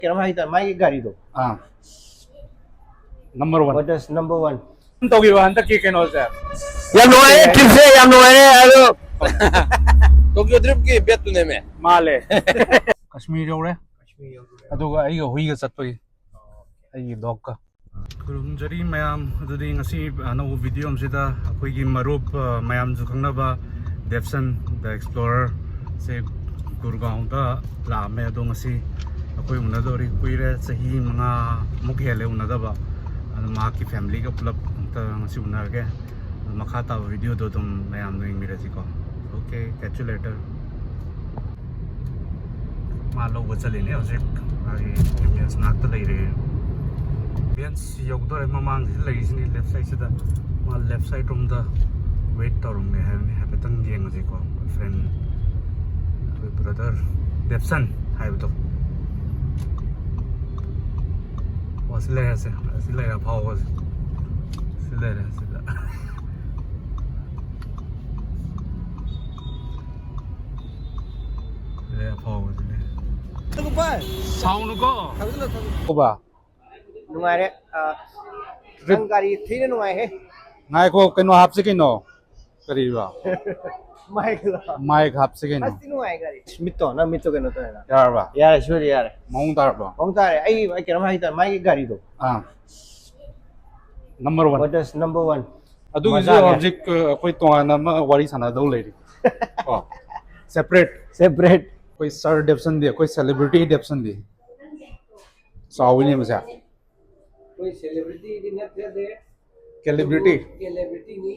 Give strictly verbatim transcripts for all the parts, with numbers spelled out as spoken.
ꯀꯩꯅꯣꯝ ꯍꯥꯏꯇꯥꯔꯦ, ꯃꯥꯒꯤ ꯒꯥꯔꯤꯗꯣ꯫ Ah number one What is number one? ꯇꯧꯈꯤꯕ ꯍꯟꯗꯛꯀꯤ ꯀꯩꯅꯣꯁꯦ꯫ ꯌꯥꯝ ꯅꯨꯡꯉꯥꯏꯔꯦ, ꯇ꯭ꯔꯤꯞꯁꯦ ꯌꯥꯝ ꯅꯨꯡꯉꯥꯏꯔꯦ ꯑꯗꯣ꯫ ꯇꯣꯀꯤꯌꯣ ꯗ꯭ꯔꯤꯞꯀꯤ ꯕꯦꯠꯇꯨꯅꯦꯃꯦ꯫ ꯃꯥꯜꯂꯦ꯫ ꯀꯥꯁꯃꯤꯔ ꯌꯧꯔꯦ꯫ ꯑꯗꯨꯒ ꯑꯩꯒ ꯍꯨꯏꯒ ꯆꯠꯄꯒꯤ, ꯑꯩꯒꯤ ꯗꯣꯛꯀ꯫ ꯈꯨꯔꯨꯝꯖꯔꯤ ꯃꯌꯥꯝ꯫ ꯑꯗꯨꯗꯤ ꯉꯁꯤ ꯑꯅꯧꯕ ꯚꯤꯗꯤꯑꯣ ꯑꯃꯁꯤꯗ ꯑꯩꯈꯣꯏꯒꯤ ꯃꯔꯨꯞ, ꯑ, ꯃꯌꯥꯝꯁꯨ ꯈꯪꯅꯕ ꯗꯦꯞꯁꯟ ꯗ ꯑꯦꯛꯁꯄ꯭ꯂꯣꯔꯔꯁꯦ ꯒꯨꯔꯒꯥꯎꯟꯗ ꯂꯥꯛꯑꯝꯃꯦ꯫ ꯑꯗꯣ ꯉꯁꯤ ꯑꯩꯈꯣꯏ ꯎꯅꯗꯧꯔꯤ, ꯀꯨꯏꯔꯦ, ꯆꯍꯤ ꯃꯉꯥꯃꯨꯛ ꯍꯦꯜꯂꯦ ꯎꯅꯗꯕ꯫ ꯑꯗꯣ ꯃꯍꯥꯛꯀꯤ ꯐꯦꯃꯤꯂꯤꯒ ꯄꯨꯂꯞ ꯑꯝꯇ ꯉꯁꯤ ꯎꯅꯔꯒꯦ꯫ ꯑꯗꯣ ꯃꯈꯥ ꯇꯥꯕ ꯚꯤꯗꯤꯑꯣꯗꯣ ꯑꯗꯨꯝ ꯃꯌꯥꯝꯗꯣ ꯌꯦꯡꯕꯤꯔꯁꯤꯀꯣ꯫ Okay, catch you later. ꯃꯥ ꯂꯧꯕ ꯆꯠꯂꯤꯅꯦ ꯍꯧꯖꯤꯛ꯫ ꯃꯥꯒꯤ ꯑꯦꯝꯕꯤꯌꯟꯁ ꯉꯥꯛꯇ ꯂꯩꯔꯦ꯫ ꯑꯦꯝꯕꯤꯌꯟꯁ ꯌꯧꯗꯣꯔꯦ꯫ ꯃꯃꯥꯡꯁꯤꯗ ꯂꯩꯔꯤꯁꯤꯅꯤ, ꯂꯦꯐ ꯁꯥꯏꯗꯁꯤꯗ꯫ ꯃꯥ ꯂꯦꯐ ꯁꯥꯏꯗ ꯔꯣꯝꯗ ꯋꯦꯠ ꯇꯧꯔꯝꯃꯦ ꯍꯥꯏꯕꯅꯤ꯫ ꯍꯥꯏꯐꯦꯠꯇꯪ ꯌꯦꯡꯉꯁꯤꯀꯣ꯫ ꯑꯩꯈꯣꯏ ꯐ꯭ꯔꯦꯟ, ꯑꯩꯈꯣꯏ ꯕ꯭ꯔꯗꯔ ꯗꯦꯞꯁꯟ ꯍꯥꯏꯕꯗꯣ꯫ ꯑꯣ, ꯁꯤ ꯂꯩꯔꯦꯁꯦ꯫ ꯁꯤ ꯂꯩꯔꯦ ꯑꯐꯥꯎꯕꯁꯦ꯫ ꯁꯤ ꯂꯩꯔꯦ ꯁꯤꯗ꯫ ꯁꯤ ꯂꯩꯔꯦ ꯑꯐꯥꯎꯕꯁꯤꯅꯦ꯫ ꯁꯥꯎꯅꯨꯀꯣ꯫ ꯀꯣꯕ꯫ ꯅꯨꯡꯉꯥꯏꯔꯦ꯫ ꯑ, ꯅꯪ ꯒꯥꯔꯤ ꯊꯤꯅ ꯅꯨꯡꯉꯥꯏꯍꯦ꯫ ꯉꯥꯏꯈꯣ, ꯀꯩꯅꯣ ꯍꯥꯞꯁꯤ ꯀꯩꯅꯣ꯫ ꯀꯔꯤꯕ? ꯃꯥꯏꯛꯂꯣ? ꯃꯥꯏꯛ ꯍꯥꯞꯁꯤ ꯀꯩꯅꯣ꯫ ꯑꯁ, ꯊꯤ ꯅꯨꯡꯉꯥꯏ ꯒꯥꯔꯤ꯫ ꯃꯤꯠꯇꯣ, ꯅꯪ ꯃꯤꯠꯇꯣ ꯀꯩꯅꯣ ꯇꯧꯔꯦꯅ꯫ ꯌꯥꯔꯕ? ꯌꯥꯔꯦ, ꯁꯤꯃꯗꯤ ꯌꯥꯔꯦ꯫ ꯃꯑꯣꯡ ꯇꯥꯔꯕꯣ? ꯃꯑꯣꯡ ꯇꯥꯔꯦ꯫ ꯑꯩ, ꯑꯩ ꯀꯩꯅꯣꯝ ꯍꯥꯏꯒꯦ ꯇꯧꯔꯦ, ꯃꯥꯒꯤ ꯒꯥꯔꯤꯗꯣ꯫ Ah. Number one. What is number one? ꯑꯗꯨꯒꯤꯁꯨ ꯃꯖꯥꯅꯦ꯫ ꯍꯧꯖꯤꯛ, ꯑ, ꯑꯩꯈꯣꯏ ꯇꯣꯉꯥꯟꯅ ꯑꯃ ꯋꯥꯔꯤ ꯁꯥꯟꯅꯗꯧ ꯂꯩꯔꯤ꯫ ꯀꯣ, ꯁꯦꯄꯔꯦꯠ꯫ Separate. ꯑꯩꯈꯣꯏ ꯁꯥꯔ ꯗꯦꯞꯁꯟꯗꯤ, ꯑꯩꯈꯣꯏ ꯁꯦꯂꯦꯕ꯭ꯔꯤꯇꯤ ꯗꯦꯞꯁꯟꯗꯤ꯫ ꯆꯥꯎꯋꯤꯅꯦ ꯃꯁꯦ꯫ ꯑꯩꯈꯣꯏ ꯁꯦꯂꯦꯕ꯭ꯔꯤꯇꯤꯗꯤ ꯅꯠꯇꯦ꯫ ꯀꯦꯂꯦꯕ꯭ꯔꯤꯇꯤ꯫ ꯁꯦꯂꯦꯕ꯭ꯔꯤꯇꯤꯅꯤ꯫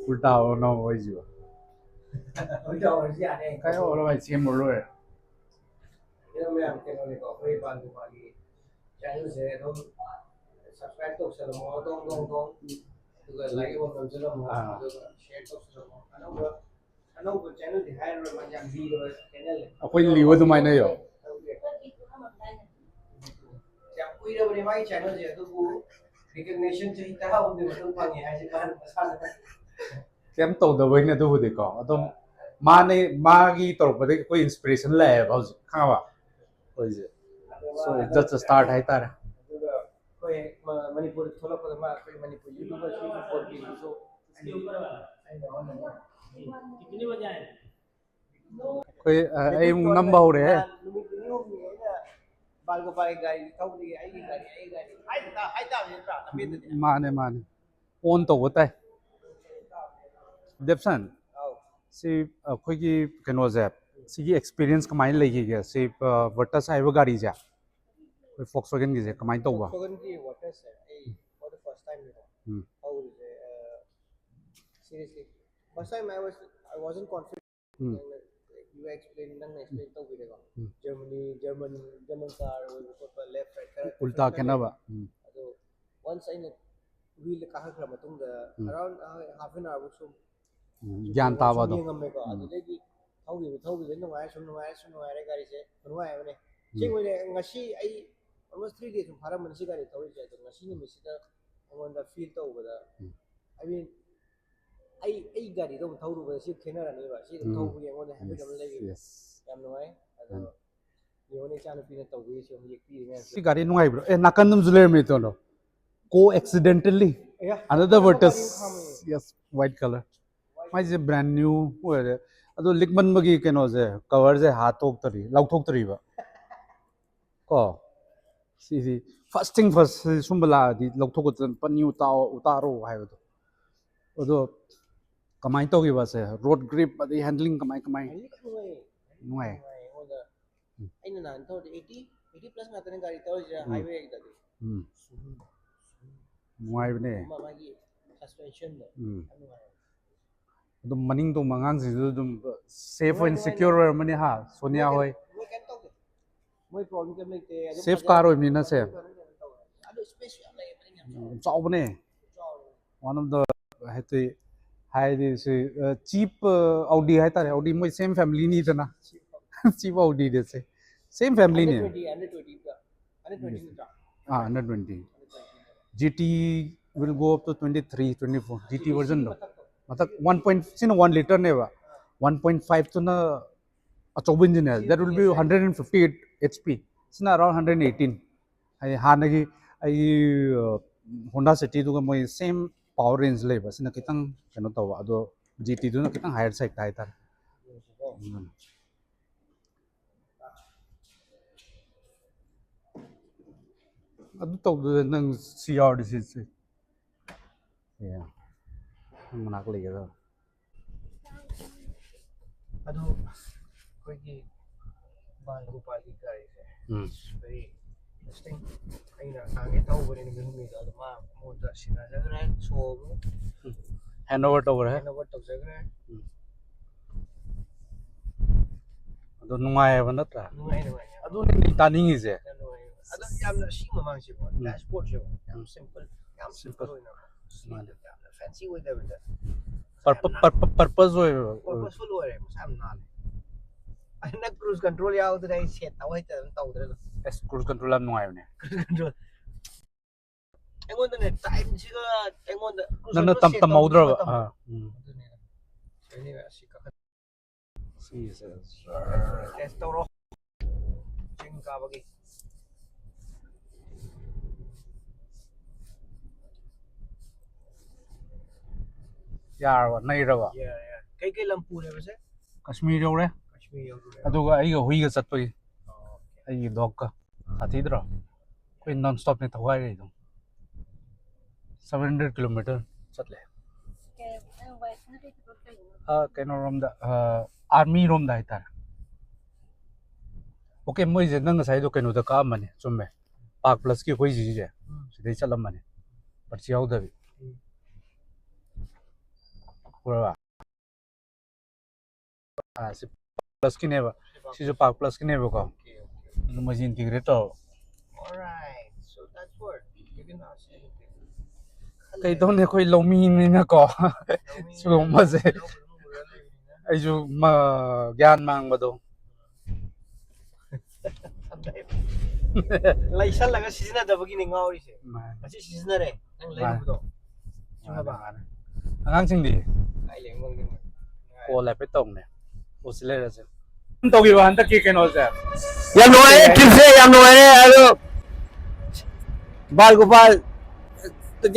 ꯎꯜꯇꯥ ꯑꯣꯟꯅ ꯑꯣꯏꯁꯤꯕ꯫ ꯍꯣꯏ, ꯇꯧꯔꯁꯨ ꯌꯥꯔꯦ꯫ ꯀꯩꯅꯣ ꯑꯣꯏꯔꯣ ꯚꯥꯏ, ꯁꯦꯝꯃꯨꯔ ꯂꯣꯏꯔꯦ꯫ ꯀꯩꯅꯣ ꯃꯌꯥꯝ, ꯀꯩꯅꯣꯅꯤꯀꯣ, ꯑꯩꯈꯣꯏ ꯏꯄꯥꯟ ꯅꯨꯄꯥꯒꯤ ꯆꯦꯅꯦꯜꯁꯦ ꯑꯗꯨꯝ subscribe ꯇꯧꯁꯜꯂꯝꯃꯣ, ꯗꯣꯡ ꯗꯣꯡ ꯗꯣꯡ꯫ ꯑꯗꯨꯒ like ꯑꯃ ꯅꯝꯁꯤꯜꯂꯝꯃꯣ, ꯑꯥ꯫ ꯑꯗꯨꯒ share ꯇꯧꯁꯜꯂꯝꯃꯣ꯫ ꯑꯅꯧꯕ, ꯑꯅꯧꯕ ꯆꯦꯅꯦꯜꯗꯤ ꯍꯥꯏꯔꯔꯣꯏ, ꯃꯥ ꯌꯥꯝ ꯂꯤꯔꯕ ꯆꯦꯅꯦꯜꯅꯦ꯫ ꯑꯩꯈꯣꯏ ꯂꯤꯕ ꯑꯗꯨꯃꯥꯏꯅ ꯌꯣ꯫ ꯌꯥꯝ ꯀꯨꯏꯔꯕꯅꯦ ꯃꯥꯒꯤ ꯆꯦꯅꯦꯜꯁꯦ, ꯑꯗꯨꯕꯨ recognition ꯆꯍꯤ ꯇꯔꯥꯍꯨꯝꯗꯣꯏ ꯃꯇꯨꯡ ꯐꯪꯉꯦ ꯍꯥꯏꯁꯦ ꯃꯥꯅ ꯃꯁꯥꯅ꯫ ꯀꯩꯝ ꯇꯧꯗꯕꯩꯅꯦ ꯑꯗꯨꯕꯨꯗꯤꯀꯣ꯫ ꯑꯗꯨꯝ ꯃꯥꯅꯦ, ꯃꯥꯒꯤ ꯇꯧꯔꯛꯄꯗꯒꯤ ꯑꯩꯈꯣꯏ inspiration ꯂꯥꯛꯑꯦꯕ ꯍꯧꯖꯤꯛ, ꯈꯪꯉꯕ? ꯑꯩꯈꯣꯏꯁꯦ꯫ So, it's just a start ꯍꯥꯏꯇꯥꯔꯦ꯫ ꯑꯗꯨꯒ ꯑꯩꯈꯣꯏ ꯃ- ꯃꯅꯤꯄꯨꯔꯗ ꯊꯣꯛꯂꯛꯄꯗ ꯃꯥ ꯑꯩꯈꯣꯏ ꯃꯅꯤꯄꯨꯔ YouTuberꯁꯤꯡꯁꯨ ꯐꯣꯟ ꯄꯤꯕꯁꯨ ꯑꯩꯈꯣꯏ ꯑ, ꯑꯩ ꯑꯃꯨꯛ ꯅꯝꯕ ꯍꯧꯔꯦ꯫ ꯅꯨꯃꯤꯠ ꯅꯤꯅꯤ ꯍꯨꯝꯅꯤ ꯑꯩꯅ ꯕꯥꯜꯒꯣꯄꯥꯜꯒꯤ ꯒꯥꯔꯤ ꯊꯧꯕꯗꯒꯤ ꯑꯩꯒꯤ ꯒꯥꯔꯤ ꯑꯩꯒꯤ ꯒꯥꯔꯤ ꯍꯥꯏ ꯇꯥ- ꯍꯥꯏ ꯇꯥꯕꯅꯤ ꯅꯠꯇ꯭ꯔꯥ ꯂꯝꯕꯦꯟꯗꯗꯤ? ꯃꯥꯅꯦ, ꯃꯥꯅꯦ꯫ ꯑꯣꯟ ꯇꯧꯕ ꯇꯥꯏ꯫ ꯗꯦꯞꯁꯟ, ꯑꯧ꯫ ꯁꯤ ꯑꯩꯈꯣꯏꯒꯤ ꯀꯩꯅꯣꯁꯦ, ꯁꯤꯒꯤ ꯑꯦꯛꯁꯄꯤꯔꯤꯌꯦꯟꯁ ꯀꯃꯥꯏꯅ ꯂꯩꯈꯤꯒꯦ? ꯁꯤ ꯚꯔꯇꯁ ꯍꯥꯏꯕ ꯒꯥꯔꯤꯁꯦ, ꯑꯩꯈꯣꯏ ꯐꯣꯛꯁ ꯋꯦꯒꯟꯒꯤꯁꯦ ꯀꯃꯥꯏꯅ ꯇꯧꯕ? ꯐꯣꯛꯁ ꯋꯦꯒꯟꯒꯤ ꯋꯥꯇꯔꯁꯦ ꯑꯩ for the first time ꯅꯤꯀꯣ um. ꯊꯧꯔꯤꯁꯦ꯫ Seriously, first time I was I wasn't confident. ꯎꯝ꯫ ꯅꯪꯅ, you explain, ꯅꯪꯅ ꯑꯦꯛꯁꯄ꯭ꯂꯦꯟ ꯇꯧꯕꯤꯔꯦꯀꯣ꯫ ꯎꯝ꯫ ꯖꯔꯃꯅꯤ, ꯖꯔꯃꯟ, ꯖꯔꯃꯟ ꯀꯥꯔ ꯑꯣꯏꯕ ꯈꯣꯠꯄ, ꯂꯦꯐ ꯔꯥꯏꯠ ꯈꯔ ꯎꯜꯇꯥ ꯈꯔ ꯈꯦꯠꯅꯕ꯫ ꯎꯝ꯫ ꯑꯗꯣ ꯋꯥꯟꯁ ꯑꯩꯅ ꯋꯤꯜꯗ ꯀꯥꯈꯠꯈ꯭ꯔ ꯃꯇꯨꯡꯗ ꯎꯝ꯫ Around half an hour ꯁꯨꯝ ꯎꯝ, ꯒ꯭ꯌꯥꯟ ꯇꯥꯕ ꯁꯨꯝ ꯑꯗꯣ꯫ ꯌꯦꯡꯉꯝꯃꯦꯀꯣ꯫ ꯎꯝ꯫ ꯑꯗꯨꯗꯩꯗꯤ ꯊꯧꯈꯤꯕ ꯊꯧꯈꯤꯕ ꯅꯨꯡꯉꯥꯏꯔꯦ, ꯁꯨꯝ ꯅꯨꯡꯉꯥꯏꯔꯦ, ꯁꯨꯝ ꯅꯨꯡꯉꯥꯏꯔꯦ ꯒꯥꯔꯤꯁꯦ꯫ ꯈꯨꯅꯨꯡꯉꯥꯏ ꯑꯃꯅꯦ꯫ ꯎꯝ꯫ ꯑꯁꯦꯡꯕꯩꯅꯦ, ꯉꯁꯤ ꯑꯩ almost three days ꯁꯨꯝ ꯐꯥꯔꯝꯃꯅꯤ ꯁꯤ ꯒꯥꯔꯤ ꯊꯧꯔꯤꯁꯦ꯫ ꯑꯗꯣ ꯉꯁꯤ ꯅꯨꯃꯤꯠꯁꯤꯗ ꯑꯩꯉꯣꯟꯗ ꯐꯤꯜ ꯇꯧꯕꯗ, ꯎꯝ꯫ I mean, ꯑꯩ ꯑꯩ ꯒꯥꯔꯤꯗꯣ ꯑꯃꯨꯛ ꯊꯧꯔꯨꯕꯗ ꯁꯤ ꯈꯦꯠꯅꯔꯅꯤꯕ꯫ ꯁꯤ ꯑꯗꯨꯝ ꯎꯝ꯫ ꯊꯧꯕꯒꯤ ꯑꯩꯉꯣꯟꯗ ꯍꯦꯕꯤꯠ ꯑꯃ ꯂꯩꯌꯦ꯫ Yes, yes. ꯌꯥꯝ ꯅꯨꯡꯉꯥꯏ꯫ ꯑꯗꯣ ꯎꯝ꯫ ꯌꯦꯡꯉꯣꯅꯦ, ꯏꯆꯥꯅꯨꯄꯤꯅ ꯇꯧꯕꯤꯔꯤꯁꯦ ꯑꯃꯨꯛ ꯌꯦꯛꯄꯤꯔꯤ ꯃꯌꯥꯝꯁꯦ꯫ ꯁꯤ ꯒꯥꯔꯤ ꯅꯨꯡꯉꯥꯏꯕ꯭ꯔꯣ? ꯑꯦ, ꯅꯥꯀꯟꯗ ꯑꯃꯁꯨ ꯂꯩꯔꯝꯃꯦ ꯇꯣꯟꯗꯣ꯫ Co-accidentally ꯑꯌꯥ, another ꯀꯔꯝꯕ ꯒꯥꯔꯤ Virtus꯫ ꯈꯥꯝꯃꯤ? Yes, white color꯫ ꯃꯥꯏꯁꯦ brand new ꯑꯣꯏꯔꯦ꯫ ꯑꯗꯣ ꯂꯤꯛꯃꯟꯕꯒꯤ ꯀꯩꯅꯣꯁꯦ, ꯀꯚꯔꯁꯦ ꯍꯥꯠꯇꯣꯛꯇꯔꯤ, ꯂꯧꯊꯣꯛꯇꯔꯤꯕ꯫ ꯀꯣ ꯁꯤꯗꯤ first thing first, ꯁꯨꯝꯕ ꯂꯥꯛꯑꯗꯤ ꯂꯧꯊꯣꯛꯀꯗꯕꯅꯤ, ꯄꯅꯤ ꯎꯇꯥ-, ꯎꯇꯥꯔꯣ ꯍꯥꯏꯕꯗꯣ꯫ ꯑꯗꯣ ꯀꯃꯥꯏꯅ ꯇꯧꯈꯤꯕꯁꯦ, ꯔꯣꯗ ꯒ꯭ꯔꯤꯞ ꯑꯗꯩ ꯍꯦꯟꯗ꯭ꯂꯤꯡ ꯀꯃꯥꯏ ꯀꯃꯥꯏ? ꯍꯦꯟꯗ꯭ꯂꯤꯡ ꯅꯨꯡꯉꯥꯏ꯫ ꯅꯨꯡꯉꯥꯏ꯫ ꯅꯨꯡꯉꯥꯏ ꯑꯩꯉꯣꯟꯗ꯫ ꯎꯝ꯫ ꯑꯩꯅ ꯅꯍꯥꯟ ꯊꯧꯔꯗꯤ eighty, eighty plus ꯉꯥꯛꯇꯅꯦ ꯒꯥꯔꯤ ꯊꯧꯔꯤꯁꯦ ꯎꯝ꯫ Highwayꯗꯗꯤ꯫ ꯎꯝ꯫ ꯅꯨꯡꯉꯥꯏꯕꯅꯦ꯫ ꯃꯥ-, ꯃꯥꯒꯤ suspensionꯗꯣ ꯎꯝ꯫ ꯌꯥꯝ ꯅꯨꯡꯉꯥꯏ꯫ ꯑꯗꯨꯝ ꯃꯅꯤꯡ ꯇꯣꯡꯕ ꯑꯉꯥꯡꯁꯤꯡꯁꯨ ꯑꯗꯨꯝ safe ꯅꯨꯡꯉꯥꯏ, ꯑꯣꯏꯅ ꯅꯨꯡꯉꯥꯏ, secure ꯅꯨꯡꯉꯥꯏ꯫ ꯑꯣꯏꯔꯝꯃꯅꯤ ꯍꯥ, ꯁꯣꯅꯤꯌꯥ ꯃꯣꯏ ꯍꯣꯏ꯫ ꯀꯩꯝ-, ꯃꯣꯏ ꯀꯩꯝ ꯇꯧꯗꯦ꯫ ꯃꯣꯏ problem ꯀꯩꯝ ꯂꯩꯇꯦ꯫ ꯑꯗꯨꯝ safe ꯐꯖꯅ car ꯑꯣꯏꯕꯅꯤꯅ ꯁꯦ꯫ ꯑꯗꯨ space ꯌꯥꯝ ꯂꯩꯌꯦ, ꯃꯅꯤꯡ ꯌꯥꯝ ꯆꯥꯎꯋꯦ꯫ ꯎꯝ, ꯆꯥꯎꯕꯅꯦ꯫ ꯆꯥꯎꯋꯦ꯫ One of the, ꯍꯥꯏꯗꯤ, ꯍꯥꯏꯗꯤ ꯁꯤ, ꯑ, cheap, ꯑ, Audi ꯍꯥꯏꯇꯥꯔꯦ, Audi ꯃꯣꯏ same familyꯅꯤꯗꯅ꯫ Cheap Audiꯅꯦ ꯁꯦ, same familyꯅꯦ꯫ Under twenty, under twenty ꯅꯠꯇ꯭ꯔꯥ? Under twenty ꯎꯝ꯫ ꯅꯠꯇ꯭ꯔꯥ? ꯑꯥ, under twenty꯫ Under twenty꯫ G T will go up to twenty three, twenty four, G T versionꯗꯣ꯫ ꯃꯊꯛ one point, ꯁꯤꯅ one litreꯅꯦꯕ꯫ One point fiveꯇꯨꯅ ꯑꯆꯧꯕ engine ꯅꯦ, that will be hundred and fifty eight H P, ꯁꯤꯅ around hundred eighteen꯫ ꯍꯥꯏꯗꯤ ꯍꯥꯟꯅꯒꯤ ꯑꯩꯒꯤ Honda ꯁꯤꯇꯤꯗꯨꯒ ꯃꯣꯏ same power range ꯂꯩꯕ, ꯁꯤꯅ ꯈꯤꯇꯪ ꯀꯩꯅꯣ ꯇꯧꯕ, ꯑꯗꯣ ꯖꯤ ꯇꯤꯗꯨꯅ ꯈꯤꯇꯪ higher side ꯇ ꯍꯥꯏꯇꯥꯔꯦ꯫ ꯎꯝ꯫ ꯑꯗꯨ ꯇꯧꯗꯣꯏ ꯅꯪ ꯁꯤ ꯌꯥꯎꯔꯗꯤ ꯁꯤ ꯁꯤ ꯅꯪ ꯃꯅꯥꯛ ꯂꯩꯒꯗꯕ꯫ ꯑꯗꯨ ꯑꯩꯈꯣꯏꯒꯤ ꯕꯥꯟ ꯒꯣꯄꯥꯜꯒꯤ ꯒꯥꯔꯤꯁꯦ ꯎꯝ꯫ very interesting꯫ ꯑꯩꯅ ꯍꯥꯡꯒꯦ ꯇꯧꯕꯅꯦ ꯅꯨꯃꯤꯠ ꯍꯨꯝꯅꯤꯗꯣ, ꯑꯗꯣ ꯃꯥ ꯃꯉꯣꯟꯗ ꯁꯤꯟꯅꯖꯈ꯭ꯔꯦ꯫ ꯁꯣꯕꯨ Hand over ꯇꯧꯈ꯭ꯔꯦ꯫ Hand over ꯇꯧꯖꯈ꯭ꯔꯦ꯫ ꯑꯗꯣ ꯅꯨꯡꯉꯥꯏꯌꯦꯕ ꯅꯠꯇ꯭ꯔꯥ? ꯅꯨꯡꯉꯥꯏ ꯅꯨꯡꯉꯥꯏ꯫ ꯑꯗꯨꯅꯦ ꯑꯩ ꯇꯥꯅꯤꯡꯉꯤꯁꯦ꯫ ꯌꯥꯝ ꯅꯨꯡꯉꯥꯏ꯫ ꯑꯗꯣ ꯌꯥꯝꯅ ꯁꯤ ꯃꯃꯥꯡꯁꯤꯀꯣ, ꯎꯝ꯫ dashboard ꯁꯦ ꯌꯥꯝ simple, ꯌꯥꯝ Simple꯫ Simple ꯑꯣꯏꯅ, ꯃꯥꯅꯦ꯫ ꯌꯥꯝꯅ fancy ꯑꯣꯏꯗꯕꯤꯗ Purpo- purpo- purpose ꯑꯣꯏꯕ purposeful ꯑꯣꯏꯔꯦ, ꯃꯁꯥ ꯌꯥꯝ ꯅꯥꯜꯂꯦ꯫ ꯑꯩꯅ cruise control ꯌꯥꯎꯗ꯭ꯔꯦ, ꯑꯩ set ꯇꯧ ꯍꯩꯇꯗꯅ ꯇꯧꯗ꯭ꯔꯦ ꯑꯗꯨꯝ꯫ ꯑꯁ, cruise control ꯌꯥꯝ ꯅꯨꯡꯉꯥꯏꯕꯅꯦ꯫ Cruise control ꯑꯩꯉꯣꯟꯗꯅꯦ, time ꯁꯤꯒ ꯑꯩꯉꯣꯟꯗ cruise ꯅꯪꯅ control ꯇꯝ- set ꯇꯝꯍꯧꯗ꯭ꯔꯕ? ꯇꯝꯍꯧꯗ꯭ꯔꯕ? ꯑꯥ, ꯎꯝ꯫ ꯑꯗꯨꯅꯦ꯫ ꯑꯩꯅ ꯑꯁꯤ ꯀꯥꯈꯠ- ꯁꯤꯁꯦ꯫ Test ꯇꯧꯔꯣ꯫ ꯆꯤꯡ ꯀꯥꯕꯒꯤ꯫ ꯌꯥꯔꯕ? ꯅꯩꯔꯕ? ꯌꯥꯔꯦ, ꯌꯥꯔꯦ꯫ ꯀꯩꯀꯩ ꯂꯝ ꯄꯨꯔꯦꯕ ꯁꯦ? ꯀꯥꯁꯃꯤꯔ ꯌꯧꯔꯦ꯫ ꯀꯥꯁꯃꯤꯔ ꯌꯧꯔꯨꯔꯦ꯫ ꯑꯗꯨꯒ ꯑꯩꯒ ꯍꯨꯏꯒ ꯆꯠꯄꯒꯤ, ꯑꯣ, ꯑꯩꯒꯤ dog ꯀ꯫ ꯁꯥꯊꯤꯗ꯭ꯔꯣ? ꯑꯩꯈꯣꯏ non stop ꯅꯦ ꯊꯧꯒꯥꯏꯔꯤꯗꯣ꯫ Seven hundred kilometer ꯆꯠꯂꯦ꯫ ꯀꯩ- ꯅꯪ wife ꯅ ꯀꯩ ꯊꯕꯛ ꯇꯧꯔꯤꯅꯣ? ꯑ, ꯀꯩꯅꯣꯔꯣꯝꯗ, ꯑ, army ꯔꯣꯝꯗ ꯍꯥꯏꯇꯥꯔꯦ꯫ Okay, ꯃꯣꯏꯁꯦ ꯅꯪ ꯉꯁꯥꯏꯗꯣ ꯀꯩꯅꯣꯗ ꯀꯛꯑꯝꯕꯅꯦ, ꯆꯨꯝꯃꯦ, Park Plus ꯀꯤ ꯑꯩꯈꯣꯏ ꯁꯤꯁꯦ ꯎꯝ꯫ ꯁꯤꯗꯩ ꯆꯠꯂꯝꯕꯅꯦ, ꯄꯔꯆꯤ ꯌꯥꯎꯗꯕꯤ꯫ ꯎꯝ꯫ ꯎꯔꯕ? ꯑ, ꯁꯤ Park Plus ꯀꯤꯅꯦꯕ, ꯁꯤꯁꯨ Park Plus ꯀꯤꯅꯦꯕꯀꯣ, Okay, okay. ꯑꯗꯨ ꯃꯣꯏꯁꯦ integrate ꯇꯧꯔꯕ꯫ Alright, so that's what you can ask anything. ꯀꯩꯗꯧꯅꯤ, ꯑꯩꯈꯣꯏ ꯂꯧꯃꯤꯅꯤꯅꯀꯣ꯫ ꯁꯤꯒꯨꯝꯕꯁꯦ ꯑꯩꯁꯨ ꯃ-, ꯒ꯭ꯌꯥꯟ ꯃꯥꯡꯕꯗꯣ꯫ ꯂꯩꯁꯜꯂꯒ ꯁꯤꯖꯤꯟꯅꯗꯕꯒꯤꯅꯦ ꯉꯥꯎꯔꯤꯁꯦ꯫ ꯃꯥꯅꯦ꯫ ꯉꯁꯤ ꯁꯤꯖꯤꯟꯅꯔꯦ ꯅꯪ ꯂꯩꯔꯨꯕꯗꯣ꯫ ꯆꯨꯝꯃꯕ? ꯃꯥꯅꯦ, ꯃꯥꯅꯦ꯫ ꯑꯉꯥꯡꯁꯤꯡꯗꯤ ꯀꯥꯏ ꯂꯩ ꯉꯝꯗꯣꯏꯅꯣ? call ꯍꯥꯏꯐꯦꯠ ꯇꯧꯅꯦ꯫ ꯑꯣ, ꯁꯤ ꯂꯩꯔꯁꯦ꯫ ꯇꯧꯈꯤꯕ ꯍꯟꯗꯛꯀꯤ ꯀꯩꯅꯣꯁꯦ? ꯌꯥꯝ ꯅꯨꯡꯉꯥꯏꯔꯦ, ꯇ꯭ꯔꯤꯞꯁꯦ ꯌꯥꯝ ꯅꯨꯡꯉꯥꯏꯔꯦ꯫ ꯑꯗꯣ ꯒꯣꯄꯥꯜ, ꯒꯣꯄꯥꯜ,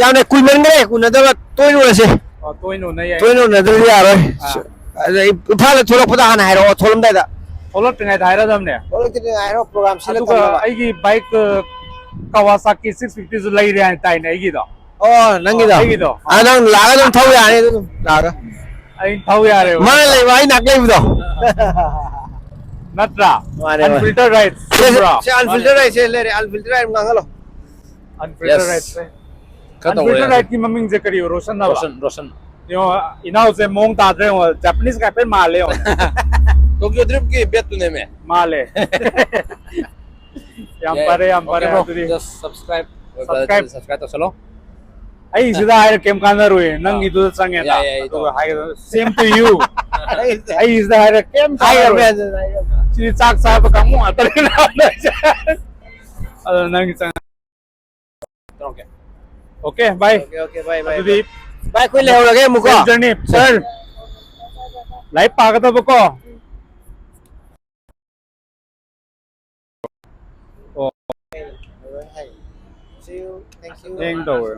ꯌꯥꯝꯅ ꯀꯨꯏꯃꯟꯈ꯭ꯔꯦ ꯎꯅꯗꯕ꯫ ꯇꯣꯏꯅ ꯎꯅꯁꯦ꯫ ꯑꯣ, ꯇꯣꯏꯅ ꯎꯅ ꯌꯥꯏ꯫ ꯇꯣꯏꯅ ꯎꯅꯗ꯭ꯔꯗꯤ ꯌꯥꯔꯣꯏ꯫ ꯑꯥ꯫ ꯑꯗ ꯏꯝꯐꯥꯜꯗ ꯊꯣꯛꯂꯛꯄꯗ ꯍꯥꯟꯅ ꯍꯥꯏꯔꯛꯑꯣ, ꯊꯣꯛꯂꯝꯗꯥꯏꯗ꯫ ꯊꯣꯛꯂꯛꯇ꯭ꯔꯤꯉꯩꯗ ꯍꯥꯏꯔꯗꯝꯅꯦ꯫ ꯊꯣꯛꯂꯛꯇ꯭ꯔꯤꯉꯩꯗ ꯍꯥꯏꯔꯛꯑꯣ, ꯄ꯭ꯔꯣꯒ꯭ꯔꯥꯝ ꯁꯤꯜꯂ ꯑꯗꯨꯒ ꯊꯝꯅꯕ꯫ ꯑꯩꯒꯤ ꯕꯥꯏꯛ ꯀꯋꯥꯁꯥꯀꯤ ꯁꯤꯛꯁ ꯐꯤꯐꯇꯤꯁꯨ ꯂꯩꯔꯦ ꯍꯥꯏꯅ ꯇꯥꯏꯅꯦ ꯑꯩꯒꯤꯗꯣ꯫ ꯑꯣ, ꯅꯪꯒꯤꯗꯣ꯫ ꯑꯩꯒꯤꯗꯣ꯫ ꯑꯥ, ꯅꯪ ꯂꯥꯛꯑꯒ ꯑꯗꯨꯝ ꯊꯧ ꯌꯥꯔꯅꯤ ꯑꯗꯨꯝ ꯂꯥꯛꯑꯒ꯫ ꯑꯩ ꯊꯧ ꯌꯥꯔꯦꯕ꯫ ꯃꯥꯅ ꯂꯩꯕ ꯑꯩ ꯅꯥꯛ ꯂꯩꯕꯗꯣ꯫ ꯅꯠꯇ꯭ꯔꯥ? ꯃꯥꯅꯦ, ꯃꯥꯅꯦ꯫ Unfiltered ride ꯆꯨꯝꯕ꯭ꯔꯥ? ꯁꯤ unfiltered ride ꯁꯦ ꯂꯩꯔꯦ, unfiltered ride ꯉꯥꯡꯍꯜꯂꯣ꯫ Unfiltered Yes. ride ꯁꯦ꯫ ꯈꯔ ꯇꯧꯔꯦ꯫ Unfiltered ride ꯀꯤ ꯃꯃꯤꯡꯁꯦ ꯀꯔꯤ? ꯔꯣꯁꯟ ꯍꯥꯏꯕ? ꯔꯣꯁꯟ, ꯔꯣꯁꯟ꯫ ꯌꯦꯡꯉꯣ, ꯏꯅꯥꯎꯁꯦ ꯃꯑꯣꯡ ꯇꯥꯗ꯭ꯔꯦ, ꯌꯦꯡꯉꯣ, ꯖꯄꯅꯤꯁ ꯀ ꯍꯥꯏꯐꯦꯠ ꯃꯥꯜꯂꯦ, ꯌꯦꯡꯉꯣ꯫ Tokyo Drift ꯀꯤ bet ꯇꯨꯅꯦꯃꯦ꯫ ꯃꯥꯜꯂꯦ꯫ ꯌꯥꯝ ꯌꯥꯏ꯫ ꯐꯔꯦ, ꯌꯥꯝ Okay, ꯐꯔꯦ꯫ bro. ꯑꯗꯨꯗꯤ Just subscribe. Subscribe. Subscribe ꯇꯧꯁꯜꯂꯣ꯫ ꯑꯩꯁꯤꯗ ꯍꯥꯏꯔ ꯀꯩꯝ ꯀꯥꯟꯅꯔꯣꯏ, ꯅꯪꯒꯤꯗꯨꯗ ꯆꯪꯉꯦ꯫ ꯌꯥꯏ, ꯌꯥꯏ, ꯑꯗꯨꯒ ꯇꯧ꯫ ꯍꯥꯏꯒꯗꯕ, same to you꯫ ꯑꯩꯁꯤꯗ ꯍꯥꯏꯔ ꯀꯩꯝ ꯀꯥꯟꯅꯔꯣꯏ꯫ ꯍꯥꯏꯔꯝꯃꯦ꯫ ꯁꯤꯗꯤ ꯆꯥꯛ ꯆꯥꯕ ꯀꯥꯡꯕꯨ ꯉꯥꯛꯇꯅꯤ꯫ ꯑꯗꯣ ꯅꯪꯒꯤ ꯆꯪ꯫ ꯇꯧꯔꯛꯀꯦ꯫ Okay, bye꯫ Okay, okay, bye, bye, ꯑꯗꯨꯗꯤ bye꯫ Bye, ꯑꯩꯈꯣꯏ ꯂꯩꯍꯧꯔꯒꯦ ꯑꯃꯨꯛꯀꯣ꯫ Safe journey, sir꯫ ꯂꯥꯏꯔꯤꯛ ꯄꯥꯒꯗꯕꯀꯣ꯫ See you. Thank you. ꯊꯦꯡ ꯇꯧꯔꯦ꯫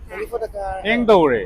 Thank you for the car. ꯊꯦꯡ ꯇꯧꯔꯦ꯫